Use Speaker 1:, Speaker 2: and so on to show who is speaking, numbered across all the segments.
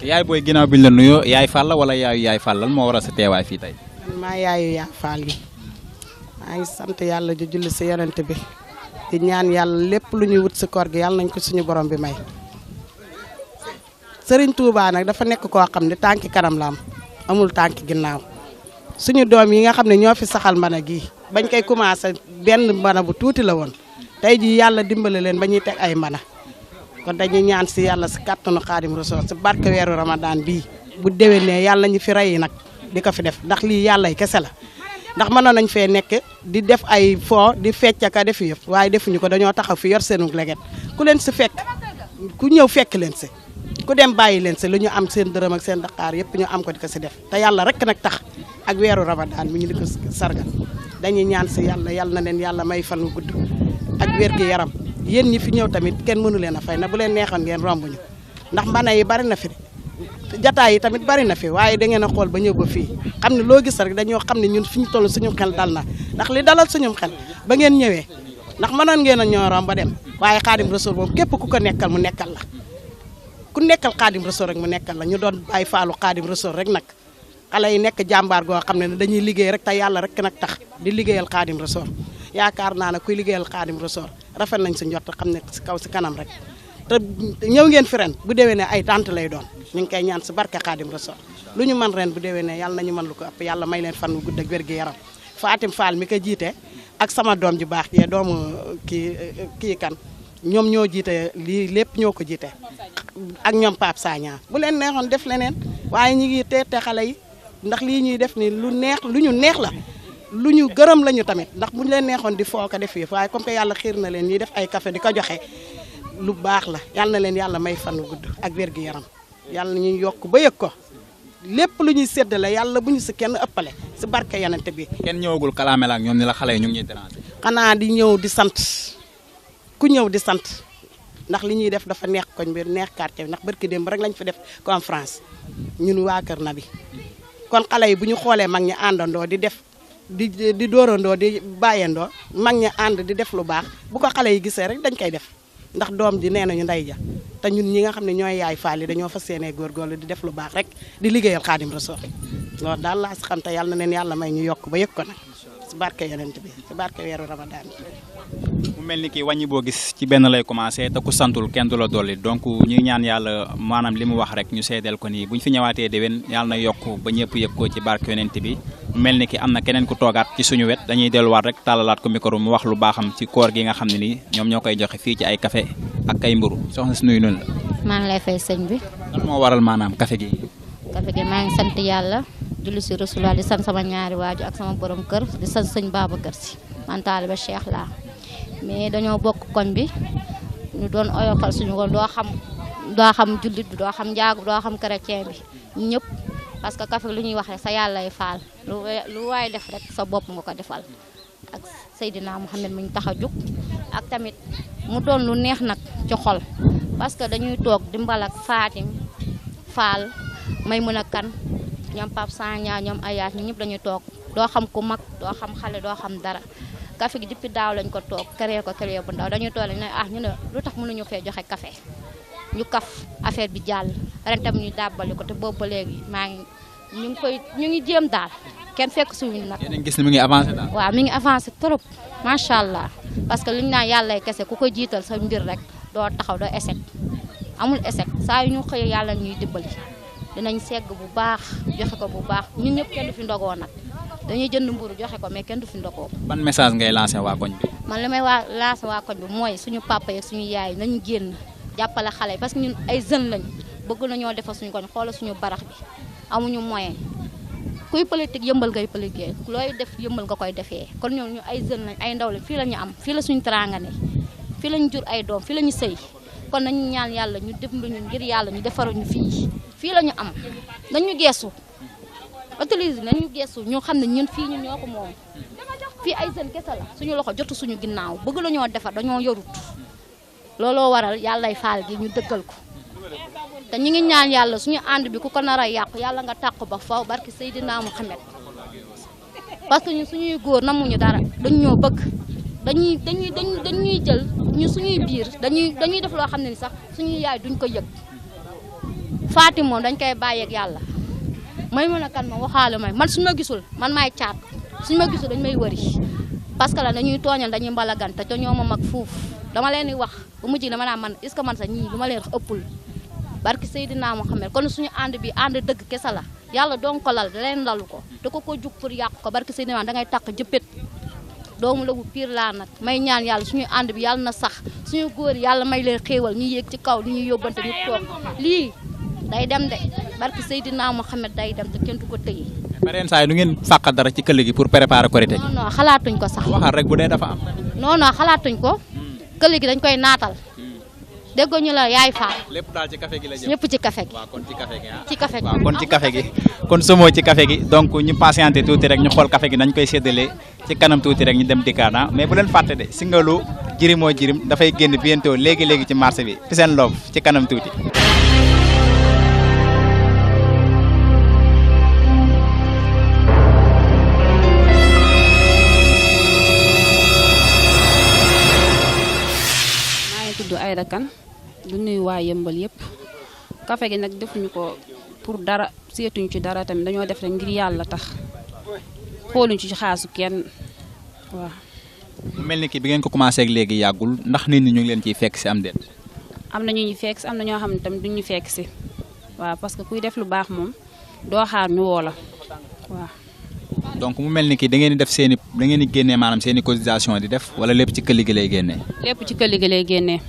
Speaker 1: yaay booy ginnaaw bi ñu la nuyoo yaay Fall la wala yaay Fall lan moo waral sa teewaay fii tey.
Speaker 2: maa yaayu yaa Fall yi maa ngi sant yàlla di julli si yonent bi di ñaan yàlla lépp lu ñuy wut si koor gi yàlla nañ ko suñu borom bi may. Serigne Touba nag dafa nekk koo xam ne tànki kanam la am amul tànki ginnaaw suñu doom yi nga xam ne ñoo fi saxal mbana gi bañ koy commencé benn mbana bu tuuti la woon tey jii yàlla dimbale leen ba ñuy teg ay mbana kon dañuy ñaan si yàlla si kàttanu Xaadim Rasuul si barke weeru Ramadan bii bu déwénee yàlla ñu fi rey nag di ko fi def ndax lii yàlla y kese la ndax mënoon nañ fee nekk di def ay fo di fecc ka def yëpp waaye defuñu ko dañoo taxaw fi yor seenu leget ku leen si fekk ku ñëw fekk leen si ku dem bàyyi leen si lu ñu am seen dërëm ak seen daqaar yëpp ñu am ko di ko si def te yàlla rek nag tax ak weeru Ramadan mi ñu di ko sargal dañuy ñaan si yàlla na leen yàlla may fan wu gudd ak wér gi yaram yéen ñi fi ñëw tamit kenn mënu leen a fay na bu leen neexoon ngeen romb ñu ndax mbana yi bari na fi de jataay yi tamit bari na fi waaye da ngeen a xool ba ñëw ba fii xam ne loo gis rek dañoo xam ne ñun fi ñu toll suñu xel dal na ndax li dalal suñu xel ba ngeen ñëwee ndax mënoon ngeen a ñoo romb ba dem waaye Xaadim Rasuul moom képp ku ko nekkal mu nekkal la ku nekkal Xaadim Rasuul rek mu nekkal la ñu doon bàyyi faalu Xaadim Rasuul rek nag xale yi nekk jàmbaar goo xam ne dañuy liggéey rek te yàlla rek nag tax di liggéeyal Xaadim Rasuul yaakaar naa ne kuy liggéeyal Xaadim Rasuul rafet nañ si njort xam ne si kaw si kanam rek te ñëw ngeen fi ren bu déwénee ay tante lay doon ñu ngi koy ñaan si barke Xaadim Rasuul lu ñu mën ren bu déwénee yàlla nañu mën lu ko ëpp yàlla may leen fan wu gudd ak wér gi yaram Fatim Fall mi ko jiite ak sama doom ji baax jee doomu kii kan ñoom ñoo jiite lii lépp ñoo ko jiite ak ñoom Pape Sagna bu leen neexoon def leneen waaye ñu ngi teete xale yi ndax lii ñuy def ni lu ñu neex la lu ñu gërëm lañu tamit ndax buñu leen neexoon di foo ko def yëf waaye comme que yàlla xiir na leen ñuy def ay café di ko joxe lu baax la yàlla na leen yàlla may fan wu gudd ak wér gi yaram yàlla ñu yokk ba yëg ko lépp lu ñuy séddale yàlla bu ñu si kenn ëppale si barke yanante bi.
Speaker 1: kenn ñëwagul kalaame la ak ñoom ni la xale yi ñu ngi ñuy déranger.
Speaker 2: xanaa di ñëw di sant ku ñëw di sant ndax li ñuy def dafa neex koñ bi neex quartier bi ndax barki démb rek lañ fi def conférence ñun waa Kër Nabi kon xale yi bu ñu xoolee mag ñi àndandoo di def di dóorandoo di bàyyandoo mag ñi ànd di def lu baax bu ko xale yi gisee rek dañ koy def ndax doom ji nee nañu ndey ja te ñun ñi nga xam ne ñooy yaay Fall yi dañoo fas yéenee góorgóorlu di def lu baax rek di liggéeyal Xaadim Rasuul loolu daal laa si xam te yàlla na leen yàlla may ñu yokk ba yëg ko nag si barke yonent bi si barke weeru Ramadan
Speaker 1: mu mel ni kii wàññi boo gis ci benn lay commencé te ku santul kenn du la dolli donc ñu ñaan yàlla maanaam li mu wax rek ñu seedeel ko nii bu ñu fi ñëwaatee déwén yàlla na yokk ba ñëpp yëg ko ci barke yonent bi mu mel ni ki am na keneen ku toogaat ci suñu wet dañuy delluwaat rek tàllalaat ko micro mu wax lu baaxam ci koor gi nga xam ne nii ñoom ñoo koy joxe fii ci ay café ak ay mburu soxna si nuyu noonu la.
Speaker 3: maa ngi lay fay sëñ bi.
Speaker 1: lan moo waral maanaam café gi.
Speaker 3: café gi maa ngi sant yàlla julli si Rasulullah di sant sama ñaari waaju ak sama borom kër di sant sëñ Babacar Si man taaliba Cheikh laa mais dañoo bokk koñ bi ñu doon oyofal suñu ko doo xam jullit bi doo xam njaagu doo xam chrétien bi ñëpp parce que café lu ñuy wax rek sa yàllay faal lu waay def rek sa bopp nga ko defal ak Seydina Mouhamed mu ñu tax a jug ak tamit mu doon lu neex nag ci xol parce que dañuy toog di mbal ak Fatim Fall may mën a kan ñoom Pape Sagna ñoom Ayaat ñu ñëpp dañuy toog doo xam ku mag doo xam xale doo xam dara café gi depuis daaw lañ ko toog créé bu ndaw dañuy toog lañ ne ñu ne lu tax mënuñu fee joxe café ñu kaf affaire bi jàll ren tam ñu dàbbali ko te boobu ba léegi ñu ngi jéem daal kenn fekk suñu nag.
Speaker 1: yéen a ngi gis ne mu ngi avancé daal.
Speaker 3: waaw mi ngi avancé trop macha allah parce que liñ naan yàlla kese ku ko jiital sa mbir rek doo taxaw doo échec amul échec saa yu ñu xëyee yàlla ñuy dimbali dinañ segg bu baax joxe ko bu baax ñun ñëpp kenn du fi ndogoo nag. dañuy jënd mburu joxe ko mais kenn du fi ndogoo.
Speaker 1: ban message ngay lancé waa koñ bi.
Speaker 3: man li may lancé waa koñ bi mooy suñu papa yeeg suñu yaay nañu génn jàppale xale yi parce que ñun ay jeunes lañ bëgg nañoo defar suñu koñ xoolal suñu barax bi amuñu moyen kuy politique yëmbal ngay politique looy def yëmbal nga koy defee kon ñoom ñu ay jeunes lañ ay ndaw lañ fii la ñu am fii la suñu teraanga ne fii la ñu jur ay doom fii la ñu sëy kon nañu ñaan yàlla ñu dimbali ñu ngir yàlla ñu defaruñu fii la ñu am nañu geesu autorise nañu gestu ñu xam ne ñun fii ñun ñoo ko moom fii ay jeunes kese la suñu loxo jotu suñu ginnaaw bëgg la ñoo defar dañoo yorut looloo waral yàllay faal gi ñu dëggal ko te ñu ngi ñaan yàlla suñu ànd bi ku ko nar a yàqu yàlla nga tàq ba faw barki Seydina Mouhamed parce que ñun suñuy góor namuñu dara dañ ñoo bëgg dañuy jël ñu suñuy biir dañuy def loo xam ne ni sax suñuy yaay duñ ko yëg Fatim moom dañ koy bàyyeeg yàlla may mën a kan ma waxaale man suñu ma gisul man maay caat suñu ma gisul dañ may wëri parce que la dañuy tooñal dañuy mbalagante te ñoo ma mag fuuf dama leen di wax ba mujj dama naa man est-ce que man sax ñii lu ma leen wax ëppul barki Seydina Mohamed kon suñu ànd bi ànd dëgg kese la yàlla doon ko lal da leen lalu ko da ko jug pour yàq ko barki Seydina da ngay takk jëppét doomu Lebu pire laa nag may ñaan yàlla suñu ànd bi yàlla na sax suñu góor yàlla may leen xéewal ñu yéeg ci kaw li ñuy yóbbante ñu toog lii day dem de barki Seydina Mohamed day dem te kenn du ko tëye.
Speaker 1: beneen saa yi du ngeen fàq dara ci këll gi pour préparer Korité.
Speaker 3: non xalaatuñ ko sax.
Speaker 1: waxal rek bu dee dafa am.
Speaker 3: non xalaatuñ ko. këll gi dañ koy naatal. déggoo ñu la yaay faal.
Speaker 1: lépp daal ci café gi la jëm.
Speaker 3: lépp ci café gi.
Speaker 1: waaw kon ci café gi
Speaker 3: ci café gi
Speaker 1: waaw kon ci café gi. kon somoo ci café gi donc ñu patienté tuuti rek ñu xool café gi nañ koy séddale ci kanam tuuti rek ñu dem dikkaana mais bu leen fàtte de singalu jirimoo jirim dafay génn bientôt léegi ci marché bi fi seen loof ci kanam tuuti.
Speaker 4: ay rakan du nuyu waa Yembel yëpp café gi nag defuñu ko pour dara seetuñ ci dara tamit dañoo def rek ngir yàlla tax xooluñ ci xaasu kenn waaw.
Speaker 1: mu mel ni ki bi ngeen ko commencé ak léegi yàggul ndax nit ñi ñu ngi leen ciy fekk si am déet.
Speaker 4: am na ñu fekk si am na ñoo xam ne tamit duñ ñu fekk si waaw parce que kuy def lu baax moom doo xaar ñu woo la waaw.
Speaker 1: donc mu mel ni ki da ngeen di def da ngeen di génnee maanaam seen i cotisation di def wala lépp ci këll gi lay génnee.
Speaker 4: lépp ci këll gi lay génnee.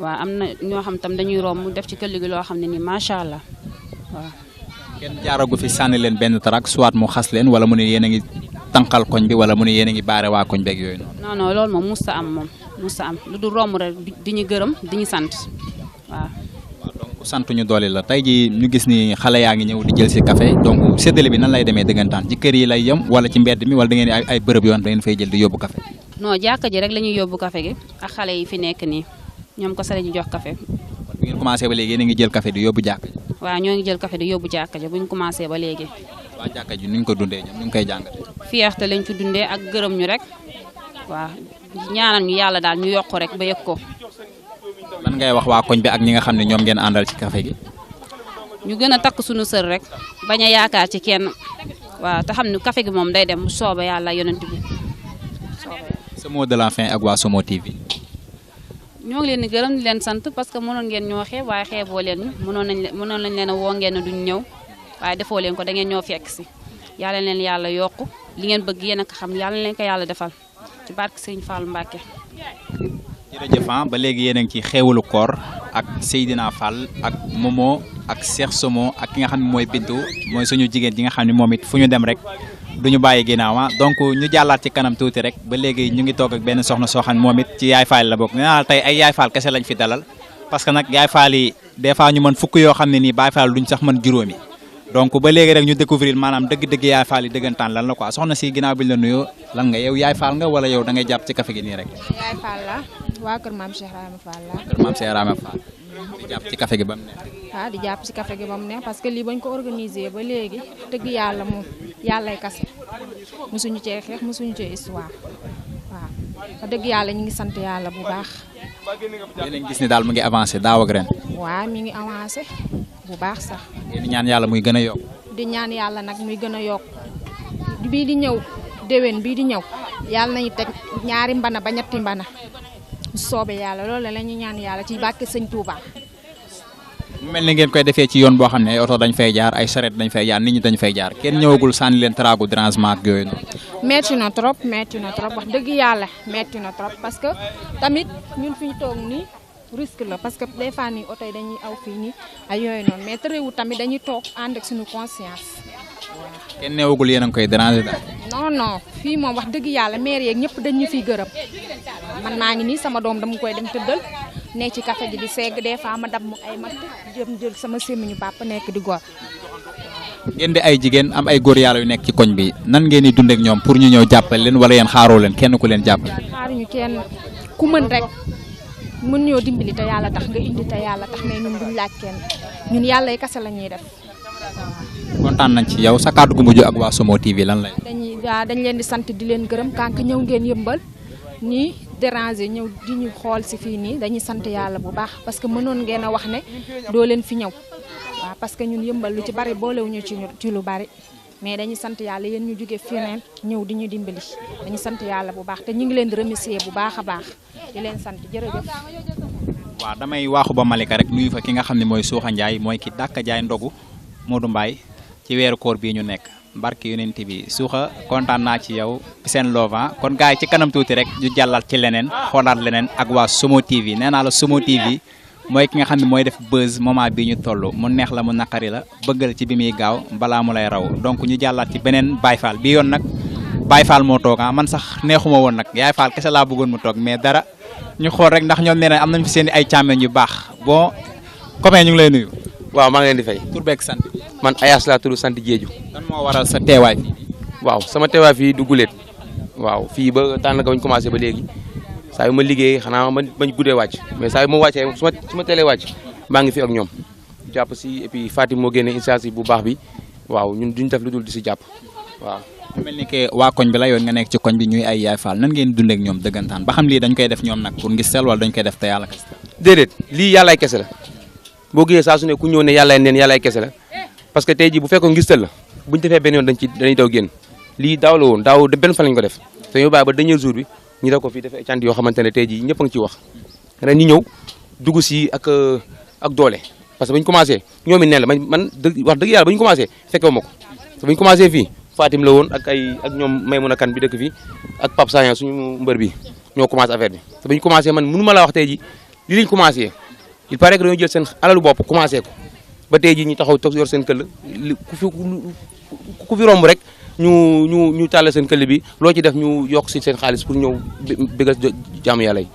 Speaker 4: waaw am na ñoo xam tam dañuy romb def ci këll gi loo xam ne nii macha allah waaw.
Speaker 1: kenn jaaragu fi sànni leen benn tarak soit mu xas leen wala mu ne yéen a ngi tànqal koñ bi wala mu ne yéen a ngi baare waa koñ beeg yooyu noonu.
Speaker 4: non loolu moom musta am lu dul romb rek di ñu gërëm di ñu sant waaw.
Speaker 1: waaw donc sant ñu doole la tey ji ñu gis ni xale yaa ngi ñëw di jël si café donc séddale bi nan lay demee dëggantaan ci kër yi lay yem wala ci mbedd mi wala da ngeen ay bërëb yoon da ngeen fay jël di yóbbu café.
Speaker 4: non jàkka ji rek la ñuy yóbbu café gi ak xale yi fi nekk nii. ñoom ko sare ji jox café.
Speaker 1: kon bu ngeen commencé ba léegi yéen a ngi jël café di yóbbu jàkka ji.
Speaker 4: waaw ñoo ngi jël café di yóbbu jàkka ji bu ñu commencé ba léegi.
Speaker 1: waa jàkka ji nuñ ko dundee ñoom ñu ngi koy jàngatee.
Speaker 4: fierté lañ ci dundee ak gërëm ñu rek waaw ñaanal ñu yàlla daal ñu yokk rek ba yëg ko.
Speaker 1: lan ngay wax waa koñ bi ak ñi nga xam ne ñoom ngeen àndal ci café gi.
Speaker 4: ñu gën a takk suñu sër rek bañ a yaakaar ci kenn waaw te xam ne café gi moom day dem bu soobee yàlla yonent bi
Speaker 1: sa mot de la fin ak waa Somo TV.
Speaker 4: ñoo ngi leen di gërëm di leen sant parce que mënoon ngeen ñoo xeeb waaye xeeboo leen ñu mënoon nañ leen a woo ngeen duñ ñëw waaye defoo leen ko da ngeen ñoo fekk si yàlla leen yàlla yokk li ngeen bëgg yéen a ko xam yàlla leen ko yàlla defal ci barke Sëriñ Fallou Mbacké.
Speaker 1: jërëjëf ba léegi yéen a ngi ci Khewalou Koor ak Seydina Fall ak Momo ak Cheikh Somo ak ki nga xam ne mooy Bintu mooy suñu jigéen ji nga xam ne moom it fu ñu dem rek duñu bàyyi ginnaaw donc ñu jàllaat ci kanam tuuti rek ba léegi ñu ngi toog ak benn soxna soo xam ne moom it ci Yaay Fall la bokk nee naa tey ay Yaay Fall kese lañ fi dalal parce que nag Yaay Fall yi des fois ñu mën fukk yoo xam ne nii Baay Fall duñ sax mën juróomi donc ba léegi rek ñu découvrir maanaam dëgg-dëgg Yaay Fall yi dëggantaan lan la quoi soxna si ginnaaw bi ñu la nuyoo lan nga yow Yaay Fall nga wala yow da ngay jàpp ci café gi nii rek.
Speaker 5: Yaay Fall la waa kër maam Cheikh Rahma Fall la.
Speaker 1: kër maam Cheikh Rahma Fall di jàpp ci café gi ba mu neex.
Speaker 5: di jàpp ci café gi ba mu neex parce que lii bañ ko organisé ba léegi dëgg yàlla moom yàllay kase mosuñu cee xeex mosuñu cee histoire waaw ba dëgg yàlla ñu ngi sant yàlla bu baax.
Speaker 1: yéen a ngi gis ni daal mu ngi avancé daaw ak ren.
Speaker 5: waaw mi ngi avancé bu baax sax.
Speaker 1: yéen ñaan yàlla muy gën a yokk.
Speaker 5: di ñaan yàlla nag muy gën a yokk bii di ñëw déwén bii di ñëw yàlla nañu teg ñaari mbana ba ñetti mbana bu soobee yàlla loolu la ñu ñaan yàlla ci bàkke sëñ Touba.
Speaker 1: mu mel ni ngeen koy defee ci yoon boo xam ne ay oto dañ fay jaar ay charrette dañ fay jaar nit ñi dañ fay jaar kenn ñëwagul sànni leen tragu dérangement ak yooyu noonu.
Speaker 5: metti na trop wax dëgg yàlla metti na trop parce que tamit ñun fi ñu toog nii risque la parce que des fois nii oto yi dañuy aw fii nii ay yooyu noonu mais terewul tamit dañuy toog ànd ak suñu conscience.
Speaker 1: kenn ñëwagul yéen a ngi koy déranger daal.
Speaker 5: non fii moom wax dëgg yàlla maire yeeg ñëpp dañ ñu fiy gërëm man maa ngi nii sama doom dama koy dem tëddal ne ci café gi di segg des fois ma dab mu ay matt jël sama sémmiñu papa nekk di gor.
Speaker 1: ngeen di ay jigéen am ay góor yàlla yu nekk ci koñ bi nan ngeen di dund ak ñoom pour ñu ñëw jàppale leen wala yéen xaaroo leen kenn ku leen jàppale.
Speaker 5: xaaruñu kenn ku mën rek mën ñoo dimbali te yàlla tax nga indi te yàlla tax mais ñun duñ laaj kenn ñun yàlla yi kase la ñuy def.
Speaker 1: kontaan nañ ci yow sa kàddu gu mujj ak waa Somo TV lan lay.
Speaker 5: dañ leen di sant di leen gërëm kànk ñëw ngeen Yembel nii déranger ñëw di ñu xool si fii nii dañuy sant yàlla bu baax parce que mënoon ngeen a wax ne doo leen fi ñëw waaw parce que ñun yëmbal lu ci bari boolewuñu ci lu bari mais dañuy sant yàlla yéen ñu jóge feneen ñëw di ñu dimbali dañuy sant yàlla bu baax te ñu ngi leen di remercier bu baax a baax di leen sant jërëjëf.
Speaker 1: waaw damay waaxu ba Malika rek nuyu fa ki nga xam ne mooy Suuxa Njaay mooy ki dàkk jaay ndogu Modou Mbaye ci weeru koor bii ñu nekk barki yonent bi Suuxa kontaan naa ci yow seen lova kon gars yi ci kanam tuuti rek ñu jàllal ci leneen xoolaat leneen ak waa Somo TV nee naa la Somo TV mooy ki nga xam ne mooy def buzz moment bii ñu toll mu neex la mu naqari la bëggal ci bi muy gaaw balaa mu lay raw donc ñu jàllaat ci beneen Baye Fall bi yoon nag Baye Fall moo toog man sax neexuma woon nag Yaay Fall kese laa bëggoon mu toog mais dara ñu xool rek ndax ñoom nee na am nañ fi seen ay càmmeñ yu baax bon copain ñu ngi lay nuyu.
Speaker 6: waaw maa ngi leen di fay.
Speaker 1: tur beeg sant.
Speaker 6: man Ayaas laa tudd sant Jeeju.
Speaker 1: lan moo waral sa teewaay fii.
Speaker 6: waaw sama teewaay fii du guléet waaw fii ba daanaka bañ commencé ba léegi saa yu ma liggéey xanaa bañ guddee wàcc mais saa yu ma wàccee su ma teelee wàcc maa ngi fi ak ñoom jàpp si et puis Fatim moo génne initiative bu baax bi waaw ñun duñ def lu dul di si jàpp waaw.
Speaker 1: mel ni que waa koñ bi la yoon nga nekk ci koñ bi ñuy ay Yaay Fall nan ngeen dundee ak ñoom dëggantaan ba xam lii dañ koy def ñoom nag pour ngis sel wala dañ koy def te yàlla kese.
Speaker 6: déedéet lii yàllaay kese la boo gisee saa su ne ku ñëw ne yàllaay neen yàllaay kese la parce que tey jii bu fekkoon ngistal la buñ defee benn yoon dañuy daw génn lii daaw la woon daaw benn fan lañ ko def te ñu bàyyi ba dernier jour bi ñu def ko fii defee cant yoo xamante ne tey jii ñëpp a ngi ciy wax ren ñu ñëw dugg si ak doole parce que bañ commencé ñoom it ne la man wax dëgg yàlla ba ñu commencé fekkewu ma ko te bañ commencé fii Fatim la woon ak ñoom Maymuna Kan bi dëkk fii ak Pape Sagna suñu mbër bi ñoo commencé affaire bi te bañ commencé man mënu ma la wax tey jii li lañ commencé il paraît que dañoo jël seen alalu bopp commencé ko ba tey jii ñu taxaw toog yor seen këll ku fi romb rek ñu tàll seen këll bi loo ci def ñu yokk si seen xaalis pour ñëw bëggal jaamu yàlla yi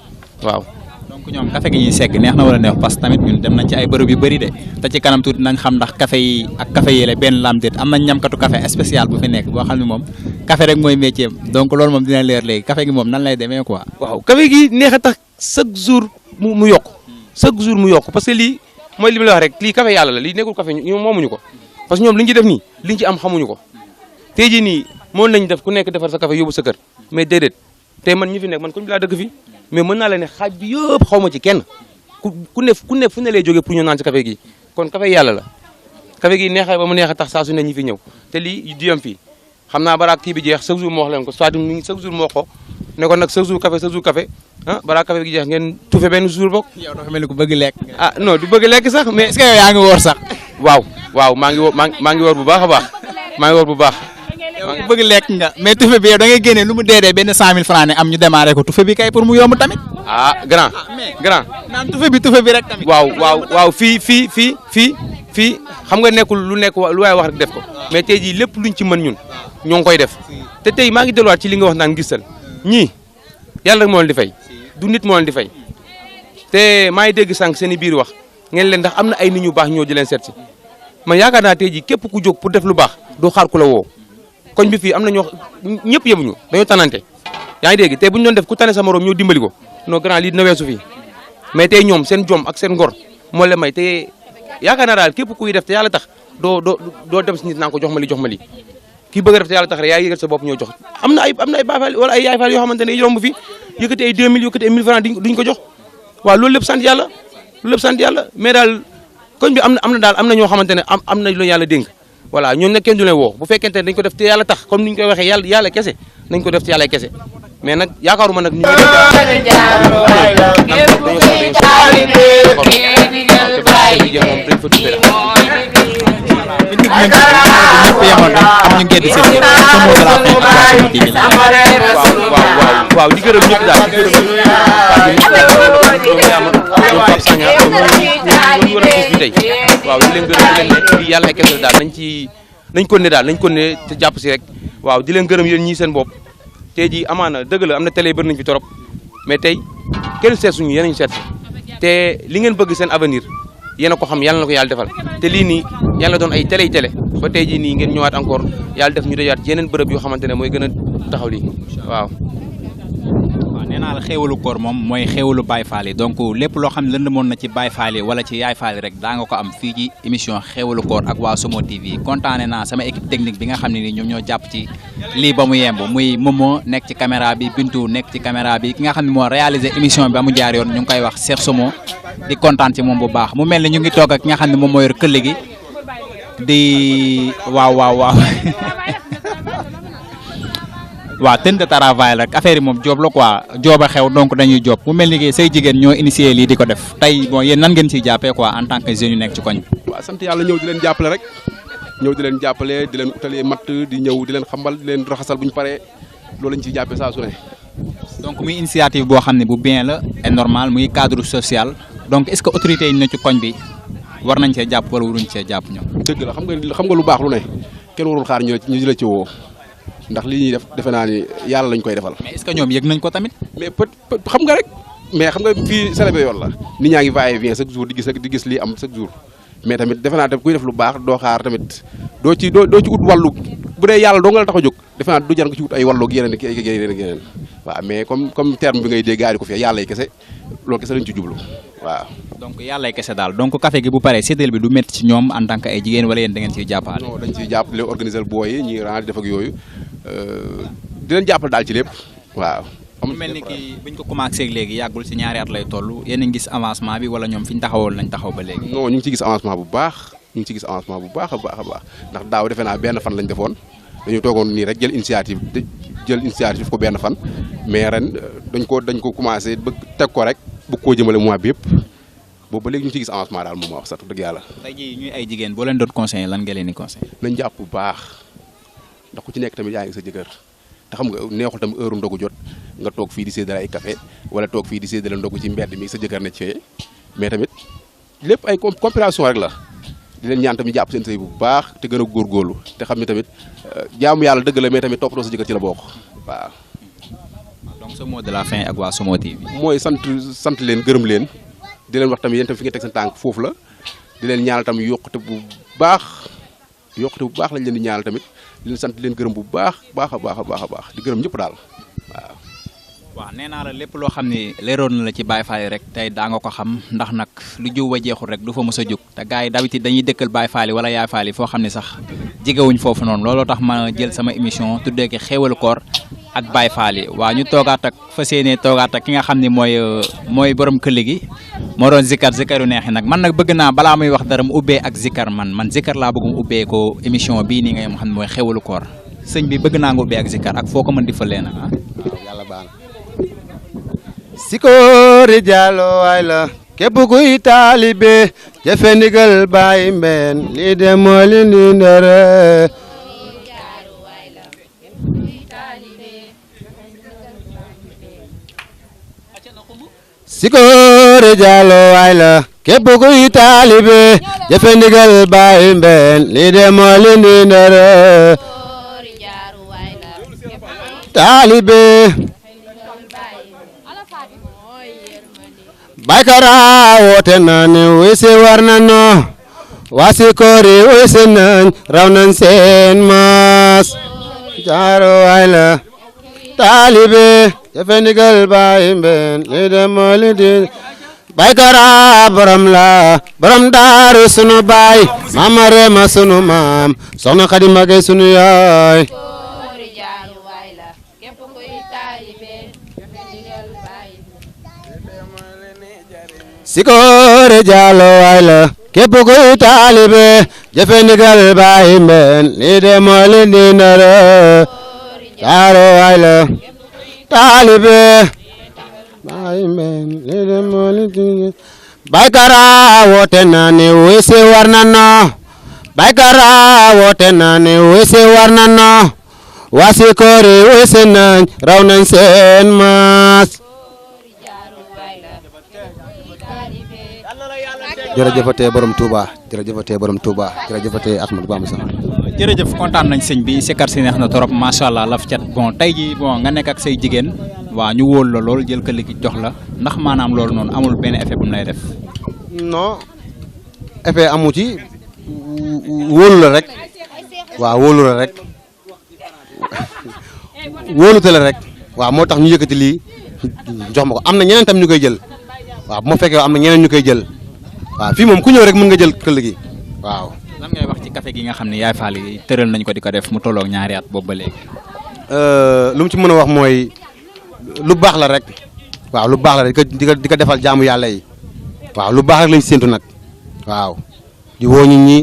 Speaker 6: waaw.
Speaker 1: donc ñoom café gi ñuy segg neex na wala neex parce que tamit ñun dem nañ ci ay bërëb yu bëri de te ci kanam tuuti nañ xam ndax café yi ak café yéele benn lam déet am nañ ñamkatu café spécial bu fi nekk boo xam ne moom café rek mooy métier donc loolu moom dina leer léegi café gi moom nan lay demee quoi.
Speaker 6: waaw café gi neex a tax chaque jour mu yokk chaque jour mu yokk parce que lii mooy li ma la wax rek lii café yàlla la lii nekkul café ñu moomuñu ko parce que ñoom li ñu ci def nii liñ ci am xamuñu ko tey jii nii mën nañ def ku nekk defar sa café yóbbu sa kër mais déedéet tey man ñi fi nekk man koñ bi laa dëkk fi mais mën naa la ne xaaj bi yëpp xaw ma ci kenn ku ne fu ne lay jógee pour ñu naan si café gi kon café yàlla la café gi neexee ba mu neex a tax saa su ne ñi fi ñëw te lii du yem fii xam naa balaa kii bi jeex chaque jour moo wax leen ko soit mi chaque jour moo wax ko ne ko nag chaque jour café ah balaa café gi jeex ngeen tuufe benn jour bokk.
Speaker 1: yow dafa mel ni ku bëgg lekk.
Speaker 6: ah non du bëgg lekk sax mais
Speaker 1: est-ce que yow yaa ngi woor sax.
Speaker 6: waaw maa ngi woor bu baax a baax maa ngi woor bu baax.
Speaker 1: yow bëgg lekk nga mais tufe bi yow da ngay génne lu mu dee benn 100 000 francs ne am ñu démarré ko tufe bi kay pour mu yomb tamit.
Speaker 6: grand.
Speaker 1: naan tufe bi rek tamit.
Speaker 6: waaw fii xam nga nekkul lu waay wax rek def ko mais tey jii lépp luñ ci mën ñun ñoo ngi koy def te tey maa ngi delluwaat ci li nga wax naan gisal ñii yàlla rek moo leen di fay du nit moo leen di fay te maa ngi dégg sànq seen i biir wax ngeen leen ndax am na ay nit ñu baax ñoo di leen seet si man yaakaar naa tey jii képp ku jóg pour def lu baax doo xaar ku la woo koñ bi fii am na ñoo ñëpp yemuñu dañoo tanante yaa ngi dégg tey bu ñu doon def ku tane sa morom ñoo dimbali ko non grand lii dina weesu fii mais tey ñoom seen jom ak seen ngor moo leen may te yaakaar naa daal képp kuy def te yàlla tax doo dem si nit naan ko jox ma li kii bëgg a def te yàlla tax rek yaa yëgal sa bopp ñoo jox am na ay Baay Faal wala ay Yaay Faal yoo xamante ne yomb fi yëkkati ay 2000 yëkkati ay 1000 francs duñ ko jox waaw loolu lépp sant yàlla mais daal koñ bi am na ñoo xamante ne am na lu yàlla dénk voilà ñoom nag kenn du leen woo bu fekkente ne dañ ko def te yàlla tax comme ni ñu koy waxee yàlla kese nañ ko def te yàlla kese mais nag yaakaaruma nag ñu waaw di gërëm ñëpp daal di gërëm waaw di leen gërëm di leen ne di yàlla kese daal nañ ko ne te jàpp si rek waaw di leen gërëm yéen ñii seen bopp tey jii amaana dëgg la am na télé bëri nañ fi torop mais tey kenn seet suñu yéen a ñu seet te li ngeen bëgg seen avenir yéen a ko xam yàlla na ko yàlla defal te lii nii yàlla doon ay télé ba tey jii nii ngeen ñëwaat encore yàlla def ñu dajaat yeneen bërëb yoo xamante ne mooy gën a taxaw lii waaw.
Speaker 1: nee naa la Khewalou Koor moom mooy xéwalu Baye Fall yi donc lépp loo xam ne lëndëmoon na ci Baye Fall yi wala ci Yaay Fall yi rek daa nga ko am fii ci émission Khewalou Koor ak waa Somo TV kontaane naa sama équipe technique bi nga xam ne ni ñoom ñoo jàpp ci lii ba mu yemb muy Momo nekk ci caméra bi Bintu nekk ci caméra bi ki nga xam ne moo réalisé émission bi ba mu jaar yoon ñu ngi koy wax Cheikh Somo di kontaan ci moom bu baax mu mel ne ñu ngi toog ak ki nga xam ne moom moo yor këll gi di waaw waaw ten de travail rek affaire yi moom job la quoi job a xew donc dañuy job mu mel ni que say jigéen ñoo initié lii di ko def tey bon yéen nan ngeen ciy jàppee quoi en tant que jeunes yu nekk ci koñ.
Speaker 7: waaw sant yàlla ñëw di leen jàppale rek ñëw di leen jàppale di leen utalee matt di ñëw di leen xambal di leen raxasal bu ñu paree loolu lañ ciy jàppee saa su ne.
Speaker 1: donc muy initiative boo xam ne bu bien la et normal muy cadre social donc est-ce que autorités yi ne ci koñ bi war nañ cee jàpp wala waruñ cee jàpp ñoom.
Speaker 7: dëgg la xam nga lu baax lu ne kenn warul xaar ñu la ci woo ndax li ñuy def defe naa ni yàlla lañ koy defal.
Speaker 1: mais est-ce que ñoom yëg nañ ko tamit.
Speaker 7: mais xam nga rek mais xam nga fii Sénégal yoon la nit ñaa ngi va et vient chaque jour di gis lii am chaque jour mais tamit defe naa tamit kuy def lu baax doo xaar tamit doo ci ut wàllu bu dee yàlla doo nga la tax a jóg defe naa du jar nga ci ut ay wàllu yeneen waaw mais comme terme bi ngay dégg gaari ko fi yàlla yi kese loolu kese lañ ci jublu waaw.
Speaker 1: donc yàlla kese daal donc café gi bu paree séddale bi du métti ci ñoom en tant que ay jigéen wala yéen da ngeen ciy jàppale.
Speaker 7: non dañ ciy jàppale organiser booy yi ñuy ren di def ak yooyu di leen jàppale daal ci lépp waaw.
Speaker 1: mu mel ni kii buñ ko commencé léegi yàggul si ñaari at lay toll yéen a ngi gis avancement bi wala ñoom fi ñu taxawoon lañ taxaw ba léegi.
Speaker 7: non ñu ngi ci gis avancement bu baax a baax ndax daaw defe naa benn fan lañ defoon dañu toogoon nii rek jël initiative ko benn fan mais ren dañ ko commencé bëgg teg ko rek bëgg koo jëmale mois bi yëpp boobu ba léegi ñu ci gis avancement daal moom wax sax dëgg yàlla.
Speaker 1: tey jii ñuy ay jigéen boo leen doon conseillé lan nga leen di conseillé.
Speaker 7: nañ jàpp bu baax ndax ku ci nekk tamit yaa ngi sa jëkkër te xam nga neexul tamit heure ndogu jot nga toog fii di séddale ay café wala toog fii di séddale ndogu ci mbedd mi sa jëkkër ne ci fee mais tamit lépp ay coopération rek la di leen ñaan tamit jàpp seen sëy bu baax te gën a góorgóorlu te xam ne tamit jaamu yàlla dëgg la mais tamit toppatoo sa jëkkër ci la bokk waaw.
Speaker 1: donc ce mot de la fin ak waa Somo TV.
Speaker 7: mooy sant leen gërëm leen di leen wax tamit yéen tamit fi ngeen teg seen tànk foofu la di leen ñaanal tamit yokkute bu baax lañ leen di ñaanal tamit di leen sant di leen gërëm bu baax a baax di gërëm ñëpp daal waaw.
Speaker 1: waaw nee naa la lépp loo xam ne leeroon na la ci Baye Fall rek tey daa nga ko xam ndax nag lu jiw ba jeexul rek du fa mës a jóg te gars yi d'habitude dañuy dëkkal Baye Fall wala Yaay Fall foo xam ne sax jegewuñ foofu noonu looloo tax ma jël sama émission tuddee ko Khewalou Koor ak Baye Fall waa ñu toogaat ak fas yéenee toogaat ak ki nga xam ne mooy borom këll gi moo doon zikaru neexi nag man nag bëgg naa balaa muy wax dara mu ubbee ak zikar man zikar laa bëgg mu ubbee ko émission bii nii nga xam ne mooy Khewalou Koor sëñ bi bëgg naa nga ubbee ak zikar ak foo ko mën di fëlee nag ah.
Speaker 8: waaw yàlla baax na. Sikoori Diallo waay la képp kuy taalibe jëfe ndigal Baay Mbeen lii de moo li ni ndere Sikoori Diallo waay la képp kuy taalibe jëfe ndigal Baay Mbeen lii de moo li ni ndere taalibe Baykara woote na ne wese war na no wasi koori wese nañ raw nañ seen maas jaaro waay la taalibe jafe ndigal Baay Mbeen li de moo li di Baykara borom la borom daaru sunu baay mama reema sunu maam soxna Xadi Mbàkke sunu yaay Sikoori Diallo waay la képp kuy taalibe jëfe ndigal Baay Mbeen lii de moo li di ndere jaaro waay la taalibe Baay Mbeen lii de moo li di Baykara woote na ne wese war na no Baykara woote na ne wese war na no wasi koori wese nañ raw nañ seen maas jërëjëfatee borom Touba jërëjëfatee borom Touba jërëjëfatee Ahmadou Bamba sax
Speaker 1: jërëjëf kontaan nañ sëñ bi sikar si neex na trop macha allah laf cat bon tey ji bon nga nekk ak say jigéen waa ñu wóol la lool jël këll gi jox la ndax maanaam loolu noonu amul benn effet bu mu lay def.
Speaker 8: non effet amu ci wóolu la rek waaw wóolu la rek wóolute la rek waaw moo tax ñu yëkkati lii jox ma ko am na ñeneen tam ñu koy jël waaw bu ma fekkee am na ñeneen ñu koy jël waaw fii moom ku ñëw rek mën nga jël këll gi waaw.
Speaker 1: lan ngay wax ci café gi nga xam ne Yaay Fall yi tëral nañ ko di ko def mu tolloog ñaari at boobu ba léegi.
Speaker 8: lu mu ci mën a wax mooy lu baax la rek waaw lu baax la rek di ko defal jaamu yàlla yi waaw lu baax rek lañ séntu nag waaw di woo nit ñi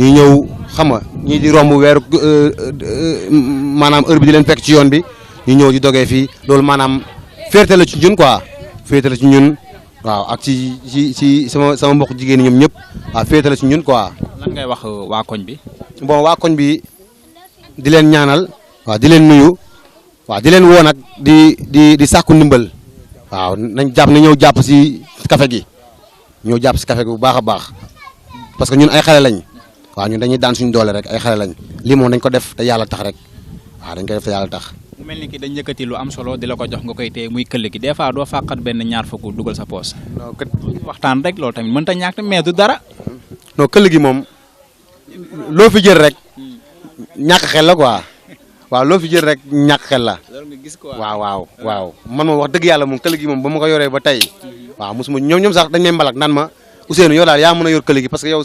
Speaker 8: ñuy ñëw xam nga ñii di romb weeru maanaam heure bi di leen fekk ci yoon bi ñu ñëw di dogee fii loolu maanaam fierté la ci ñun quoi fierté la ci ñun waaw ak ci sama mbokk jigéen ñoom ñëpp waaw fierté la ci ñun quoi.
Speaker 1: lan ngay wax waa koñ bi.
Speaker 8: bon waa koñ bi di leen ñaanal waaw di leen nuyu waaw di leen woo nag di sàkku ndimbal waaw nañ jàpp na ñëw jàpp si café gi ñëw jàpp si café gi bu baax a baax parce que ñun ay xale lañ waaw ñun dañuy daan suñu doole rek ay xale lañ lii moom dañ ko def te yàlla tax rek waaw dañ koy def te yàlla tax.
Speaker 1: mu mel ni ki dañ yëkkati lu am solo di la ko jox nga koy téye muy këll gi des fois doo fàqat benn ñaar fukk dugal sa poos.
Speaker 8: non
Speaker 1: waxtaan rek loolu tamit mënta ñàkk mais du dara.
Speaker 8: non këll gi moom loo fi jël rek ñàkk xel la quoi waaw loo fi jël rek ñàkk xel la.
Speaker 1: loolu nga gis quoi
Speaker 8: waaw man moom wax dëgg yàlla moom këll gi moom ba ma ko yoree ba tey waaw mosuma ñoom sax dañ may mbalak naan ma Ousseynou yow daal yaa mën a yor këll gi parce que yow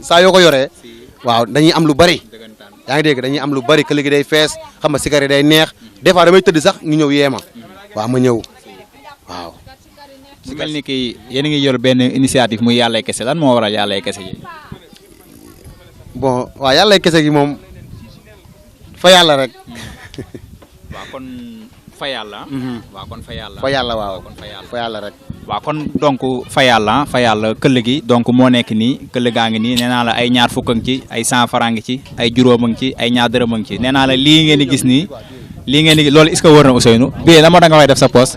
Speaker 8: saa yoo ko yoree waaw dañuy am lu bari yaa ngi dégg dañuy am lu bari këll gi day fees xam nga sikari day neex des fois damay tëdd sax ñu ñëw yeema waaw ma ñëw waaw.
Speaker 1: mu mel ni ki yéen a ngi yor benn initiative muy yàllay kese lan moo waral yàllay kese gi.
Speaker 8: bon waaw yàllay kese gi moom fa yàlla rek.
Speaker 1: waaw kon fa yàlla. waaw kon fa yàlla.
Speaker 8: fa yàlla waaw
Speaker 1: kon
Speaker 8: fa yàlla rek.
Speaker 1: waaw kon donc fa yàlla këll gi donc moo nekk nii këll gaa ngi nii nee naa la ay ñaar fukk a ngi ci ay 100 francs ngi ci ay juróom a ngi ci ay ñaar dërëm a ngi ci nee naa la lii ngeen di gis nii lii ngeen di loolu est-ce que wër na Ousseynou bii la moo tax nga koy def sa poos.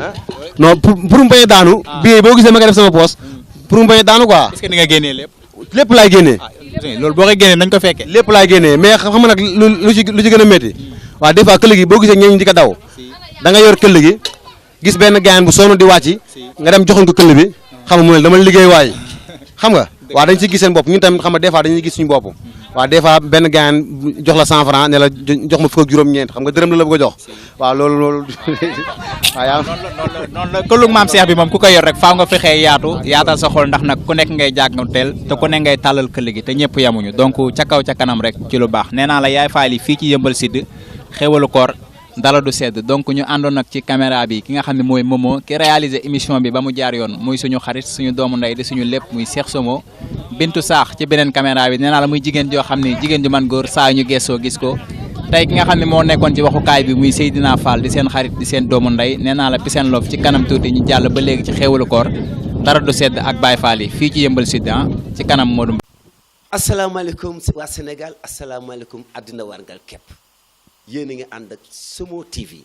Speaker 8: non pour mu bañ a daanu. bii boo gisee ma koy def sama poos pour mu bañ a daanu quoi.
Speaker 1: est-ce que ni nga génnee lépp.
Speaker 8: lépp laay génnee.
Speaker 1: loolu boo koy génnee nañ ko fekkee.
Speaker 8: lépp laay génnee mais xam nga nag lu ci gën a métti waaw des fois këll gi boo gisee ñeñ di ko daw da nga yor këll gi gis benn gaañ bu sonn di wàcc nga dem joxoon ko këll bi xam nga mu ne dama liggéey waay xam nga waaw dañ ci gis seen bopp ñun tamit xam nga des fois dañuy gis suñu bopp waaw des fois benn gaañ jox la 100 francs ne la jox ma fukk ak juróom-ñeent xam nga dërëm la bëgg a jox waaw loolu waaw yaa
Speaker 1: noonu la këllug maam Cheikh bi moom ku ko yor rek faaw nga fexee yaatal sa xol ndax nag ku nekk ngay jànganteel te ku nekk ngay tàllal këll gi te ñëpp yamuñu donc ca kaw ca kanam rek ci lu baax nee naa la yaay faali fii ci Yembel Sud Khewalou Koor dala du sedd donc ñu àndoon nag ci caméra bi ki nga xam ne mooy Momo ki réalisé émission bi ba mu jaar yoon muy suñu xarit suñu doomu ndey di suñu lépp muy Cheikh Somo Bintu Saax ci beneen caméra bi nee naa la muy jigéen joo xam ne jigéen ju man góor saa ñu gëstoo gis ko tey ki nga xam ne moo nekkoon ci waxukaay bi muy Seydina Fall di seen xarit di seen doomu ndey nee naa la Piseen Loof ci kanam tuuti ñu jàll ba léegi ci Khewalou Koor dara du sedd ak Baye Fall yi fii ci Yembel Sud ci kanam Modou.
Speaker 9: asalaamaaleykum waa Sénégal asalaamaaleykum àddina warngal képp yéen a ngi ànd ak Somo TV